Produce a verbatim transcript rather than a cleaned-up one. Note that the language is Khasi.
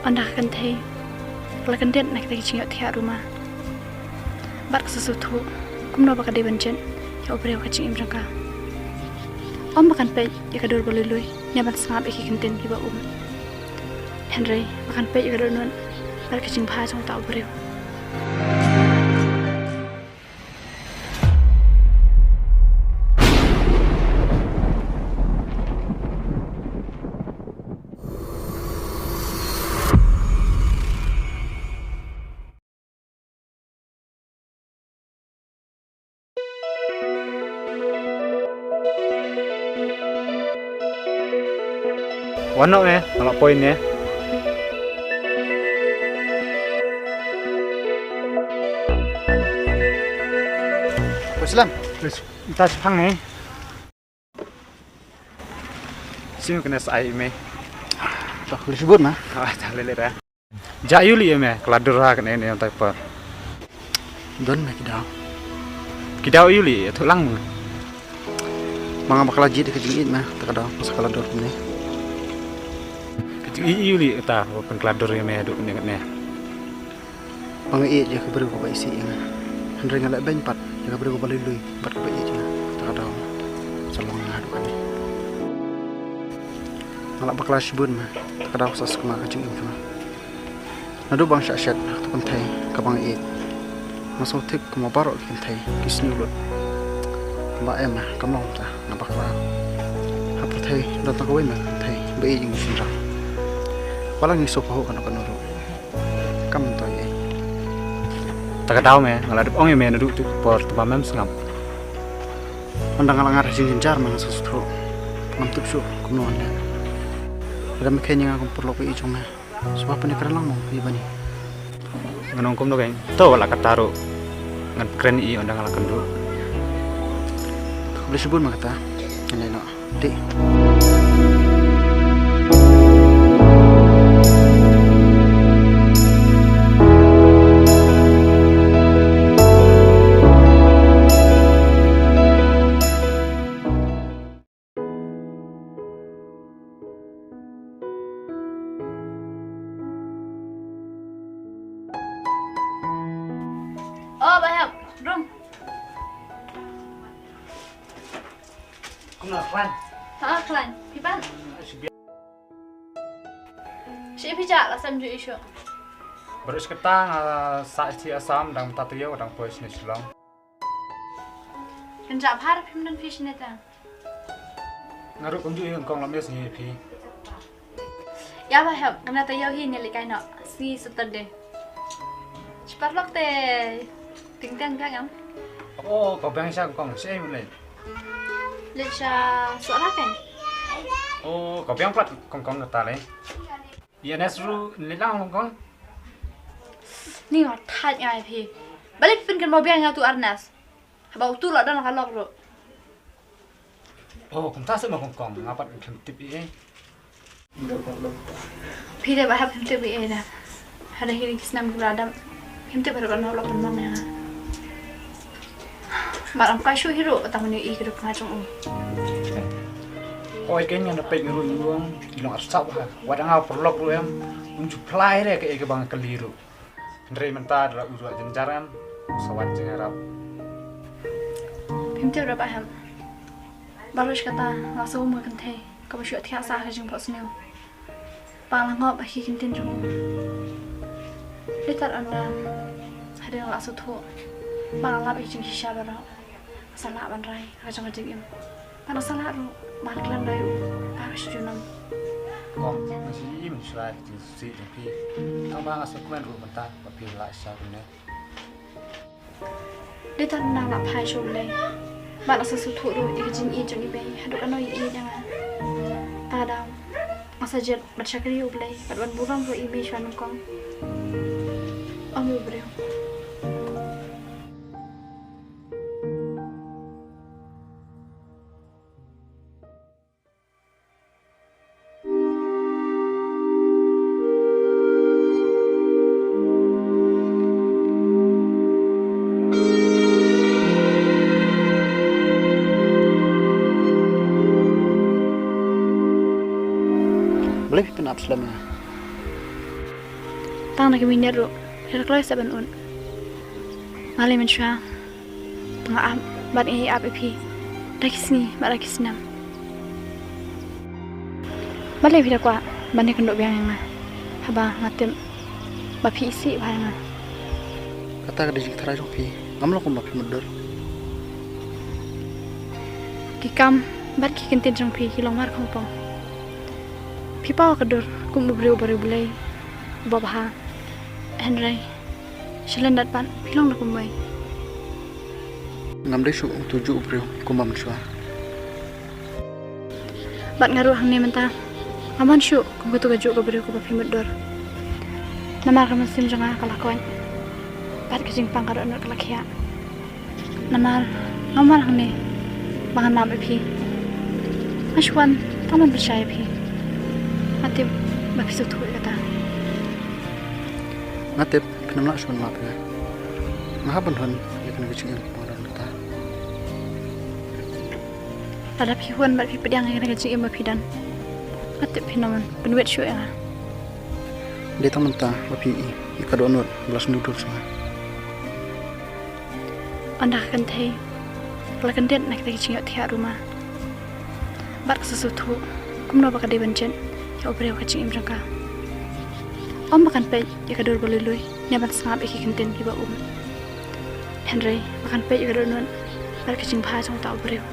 Ynda ka kynthei ka la kyndit na kita ki jingïohthiah ruh ma, bad ka sa sngewthuh kumno ba ka dei ban jied ïa u briew ha ka jingim jong ka. Ym ba kan peit ïa ka dur ba lui lui ne ban sngap ïa ki kyntien kiba um. Hynrei ba kan peit ïa ka dohnud bad ka jingbha jong uta u briew. Wan noh me, nga la poi ne. Poi slam. Please, ta chipang ne. Sing kena sai me. Toh, khublei shibun ma. Ah, ta lele da. Ja ïu li me, ka la dur ha kane ne tai por. Don me ki daw. Ki daw ïu li, tu lang me. Ma nga ba ka la jied ka jingïeit me, ta ka daw, masa ka la dur ne. Ka jingïeit ïu li ta, ba pyn ka la dur ïa me, duk ne ne. Ba nga ïeit ïa ka briew kaba isih ïa nga. Hynrei nga leh beiñ pat ïa ka briew kaba lui lui bad kaba ïeit ïa nga. Ta ka daw sa long nga haduh kane. Nga la bakla shibun me. Ta ka daw sa sukma ka jingim jong nga. Naduh ba nga shah shet ha ka kynthei kaba nga ïeit, nga sngewthik kumba baroh ki kynthei ki sniew lut. Ba em me, kam long ta nga bakla. Ha pyrthei don tang kawei me ka kynthei ba ïeit ïa ngi shynrang. Ba la ngi sngewphuh kano kano ruh. Kam to ïa. Ta ka daw me, nga la dep ong ïa me naduh tu por, tang ba mem sngap. Ynda nga la ngat ha jingjynjar me nga sngewthuh. Ngam tip shuh kumno wan leh. Lada me kheiñ ïa nga kum paralok ba ïeit jong me, sngewbha pynïakren lang mo ïa bani. Ngan ong kumno kein. To wat la katta ruh ngan kren ïa i ynda nga la kynduh. Khublei shibun ma kata. Ngan leh noh. Dih. Oh, Bah Hep, rum. Kumno, khlaiñ? Ha, khlaiñ. Phi pan? Shi bia. Shi phi jah, la sem ju issue. Baroh shi katta nga sah sha Assam, dang mynta taïew, dang poi shane Shillong. Kynjah bha phim don phi shane te. Nga ruh kumjuh hi, kong lam ïa sngi phi. Ïa Bah Hep, kane taïew hi ne leit kai noh, sngi Saturday. Shi paralok te, ting teng biang em? Oh, ka biang sha kong, shi ei leit? Leit sha Sohra kein. Oh, ka biang pat kong kong kata lei. Ïa Nes ruh leit lang kong kong. Ni nga thait ngai phi. Balei phin kynmaw biang ïa utu Arnes? Haba utu la don la ka lok ruh. Oh, kumta seh ma kong kong, nga pat ngam tip ei ei. Phi dei Bah Hep phim tip ei ei da. Hada hi ki snem ki ba la dep. Phim tip haduh katno u la pynmong ïa nga. Bad ngam kwah shuh hi ruh tang mynne i ka dei ka jong u. Oi, kein ngan da peit nga ruh, i long, i long arsap ha. Wat nga paralok ruh em. Um ju phla ei re kaei kaba nga kylli ruh. Hynrei mynta da la u ruh jynjar em, u sa wan jingïarap. Phim tip ruh Bah Hep. Baroh shi katta nga sngewsih ïa ka kynthei kaba shu thiah sah ha ka jingphohsniew. Ba la ngop ha ki ktien jong u. Dei tat ynda hadien nga la sngewthuh ba nga lap ïa ki jingshisha baroh. Nga sa lah ban rai ha ka jong ka jingim. Bad nga sa lah ruh ban khlem da ïa u baroh shi junom. Kong, nga sngewsih ïa ka jingsngewsih jong phi. Tang ba nga sngewkmen ruh mynta ba phi la shisha kumne. Dei tang ba nga la phai sha U Blei bad nga sa sngewthuh ruh ïa ka jingïeit jong i mei haduh katno i ïeit ïa nga. Te da nga sa jied ban shakri U Blei bad ban burom ruh ïa i mei shuwa nyngkong. Ym ïa u briew. Balei phi pynap slem ïa nga? Tang na ka minit ruh phi la kloi sa ban ud. Nga lei mynshuwa ba nga ap bad nga ïai ap ïa phi da ki sngi bad da ki snem. Balei phi da kwah ban ïakynduh biang ïa nga haba nga tip ba phi isih bha ïa nga? Kata ka dei jingtharai jong phi, ngam long kumba phi mutdur. Ki kam bad ki kyntien jong phi ki long mar khongpong. Phi paw ka dur kum u briew uba riewblei, uba bha. Hynrei sha lyndet pat phi long da kumwei. Ngam dei shuh uto juh u briew kumba mynshuwa. Bad nga ruh hangne mynta ngam wan shuh kum kato ka juh ka briew kaba phi mutdur. Namar ka mynsiem jong nga ka la koit bad ka jingpang ka dohnud ka la khiah. Namar ngam wan hangne ba ngan map ïa phi. Nga shu wan tang ban pynshai ïa phi. Nga tip ba phi sngewthuh ïa kata. Nga tip phin ym lah shuh ban map ïa nga. Nga hap ban hun ïa kane ka jingim ba nga don mynta. Lada phi hun bad phi pdiang ïa kane ka jingim ba phi don, nga tip phin ym pynwit shuh ïa nga. Dei tang mynta ba phi ïohi ïa ka dohnud ba la sngewdon shuh. Ynda ka kynthei ka la kyndit na kita ki jingïohthiah ruma bad ka sngewthuh kumno ba ka dei ban jied ïa u briew ha ka jingim jong ka. Ym ba kan peit ïa ka dur ba lui lui ne ban sngap ïa ki kyntien kiba um. Hynrei ba kan peit ïa ka dohnud bad ka jingbha jong uta u briew.